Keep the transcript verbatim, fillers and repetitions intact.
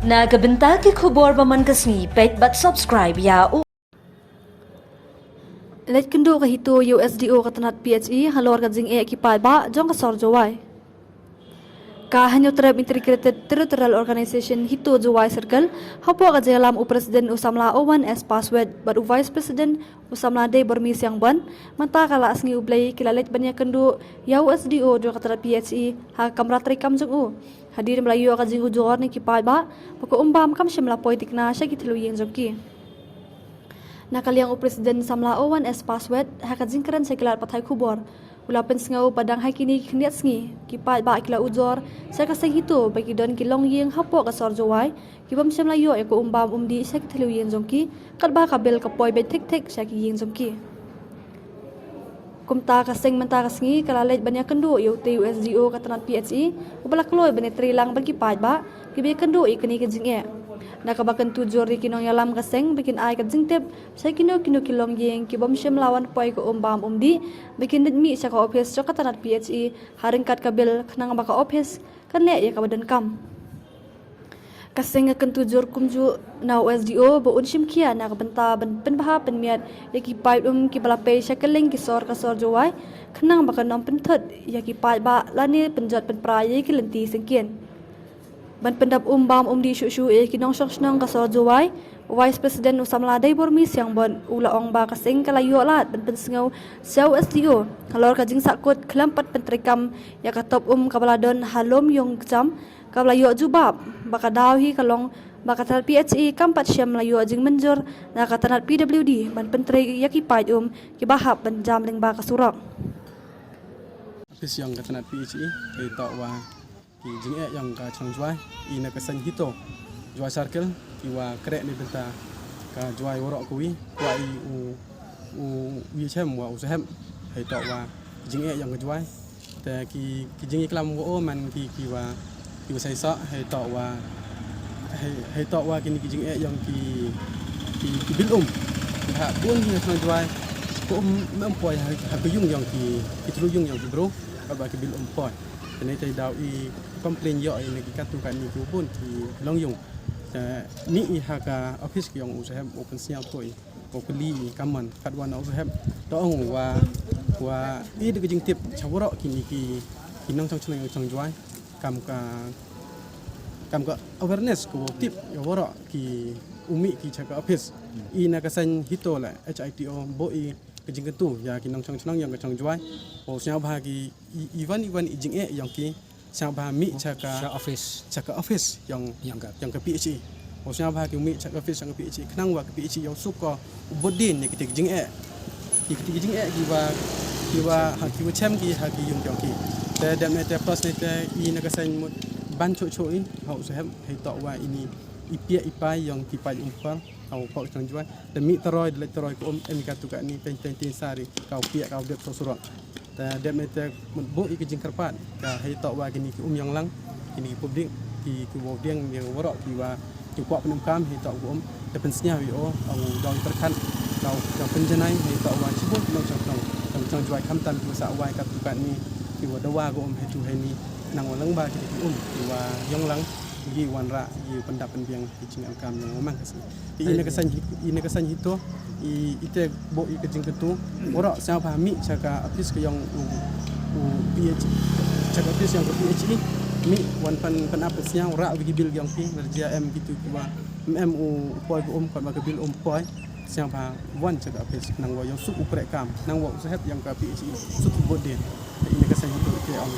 Na ka bynta ki khubor ba man ka sngi, peit bad subscribe ïa u. Leit kynduh ka HITO ïa u SDO ka tnat PHE halor ka jingeh ki paidbah jong ka sor Jowai. Ka Hynñiewtrep Integrated Territorial Organization HITO Jowai Circle, hapoh ka jingïalam u President u samla Owen S Paswet bad u Vice President u samla Deibormi Siangbon, mynta ka la sngi U Blei ki la leit ban ïakynduh ïa u SDO jong ka tnat PHE ha ka kamra treikam jong u. Hadien ba la ïoh ka jingujor na ki paidbah ba ka um bam kam shym la poi thikna sha ki thliew ïing jong ki. Na ka liang u President samla Owen S Paswet, ha ka jingkren sha ki lad pathai khubor, u la pynsngew ba dang ha kine ki khyndiat sngi ki paidbah ki la ujor sha ka seng HITO ba ki don ki longïing hapoh ka sor Jowai, ki bym shym la ïoh ïa ka um bam um dih sha ki thliew ïing jong ki, katba ka bill ka poi beit thik thik sha ki ïing jong ki. Kumta ka seng mynta ka sngi ka la leit ban ïakynduh ïa utei u SDO ka tnat PHE, uba la kloi ban ïatreilang bad ki paidbah kiba ïakynduh ïa kane ka jingeh. Na kaba kyntu jur ïa ki nongïalam ka seng ba kin ai ka jingtip sha kino kino ki longïing ki bym shym la wan poi ka um bam um dih, ba kin leit mih sha ka ophis jong ka tnat PHE ha ryngkat ka bill, khnang ba ka ophis kan leh ïa kaba donkam. Ka seng ka kyntu jur kumjuh na u SDO ba un shim khia na ka bynta ban pynbha pynmiat ïa ki paip um kiba la pei sha kylleng ki sor ka sor Jowai, khnang ba kan ym pynthut ïa ki paidbah lane pynjot pynpra ïa ki lynti syngkien. Ban pyndap um bam um dih shuh shuh ïa ki nongshong shnong ka sor Jowai, Vice President u samla Deibormi Siangbon u la ong ba ka seng ka la ïoh lad ban pynsngew sha u SDO halor ka jingsahkut khlem pat pyntreikam ïa ka top um kaba la don ha Lum Ïung Kjam, kaba la ïoh jubab ba ka daw hi ka long ba ka tnat PHE kam pat shym la ïoh jingmynjur na ka tnat PWD ban pyntrei ïa ki paip um kiba hap ban jam lyngba ka surok. Ophis ïong ka tnat PHE, ka ïa toh wa ki jingeh ïong ka chnong Jowai, i na ka seng HITO Jowai Circle, ki wa kreh na bynta ka Jowai waroh kawi, wa i u, u, u ïa chem wa u sahep, ha ïa toh wa ki jingeh ïong ka Jowai. Te ki, ki jingïaklam wa o man ki, ki wa, ki wa sai sa, ha ïa toh wa, ha ïa, ha ïa toh wa kini ki jingeh ïong ki, ki, ki bil um. Ha bun hi ha chnong Jowai, ka um, um poi ha, ha ka ïung ïong ki, ki thliew ïung ïong ki briew, katba ki bil um poi. Te ne te daw i complain ïoh i na ki katto katne ki bun ki longïung. Te mih i ha ka ophis ki ïong u sahep u pynsngew to i, u kylli i, kamon katwa na u sahep. To ong wa, wa i da ka jingtip cha waroh kini ki, ki nongshong shnong chnong Jowai. Kam ka, kam ka awareness ka wa tip ïa waroh ki u mih ki cha ka ophis. I na ka seng HITO la HITO bo i ka jingkyntu ïa ki nongshong shnong ïong ka chnong Jowai. Wa sngewbha ki i, i wan i wan i jingeh ïong ki, sngewbha mih cha ka, cha ophis, cha ka ophis ïong, ïong ka, ïong ka PHE. Wa sngewbha ki mih cha ka ophis ïong ka PHE, khnang wa ka PHE ïoh suk ko u bud dien ïa kiti ki jingeh. Ki, kiti ki jingeh ki wa, ki wa, ha ki wa chem ki ha ki ïung ïong ki. Te dep ne te plus ne te i na ka seng mut ban chuh chuh i ha u sahep, ha ïa toh wa ini i piah i pai ïong ki paip um pal ha u pok chnong Jowai. Te mih taroi, da leit taroi ka um, em katto katne, teng teng teng sari ka u piah ka u dep so surok. Te dep ne te mut bo i ka jingkyrpad ka ha ïa toh wa kini ki um ïong lang, kini ki public, ki, ki wa dieng ïa waroh ki wa ki pok pyndonkam ha ïa toh ka um, te pynsngew ïa o, u dang pyrkhat ka, ka pynjanai ha ïa toh wa shibun ki nongshong shnong, nongshong Jowai khamtam ki wa sah wai katto katne, ki wa dawa ka um ha tu ha ini, nang wa lang ba kini ki um ki wa ïong lang, ki wanrah, ki pyndap pynbiang ki jingdonkam ïong wa mang ka seng. Te i na ka seng, i na ka seng HITO, i, i te bo i ka jingkyntu, waroh sngewbha mih cha ka ophis ka ïong u, u PH, cha ka ophis ïong ka PHE, mih wan pan, pan ap sngewbha rah wi ki bil ïong ki, nerjia em kitu ki wa, em, em u poi ka um, katwa ka bil um poi, sngewbha wan cha ka ophis, nang wa ïoh suk u kreh kam, nang wa u sahep ïong ka PHE suk u bud dien. Te i na ka seng HITO i te ong.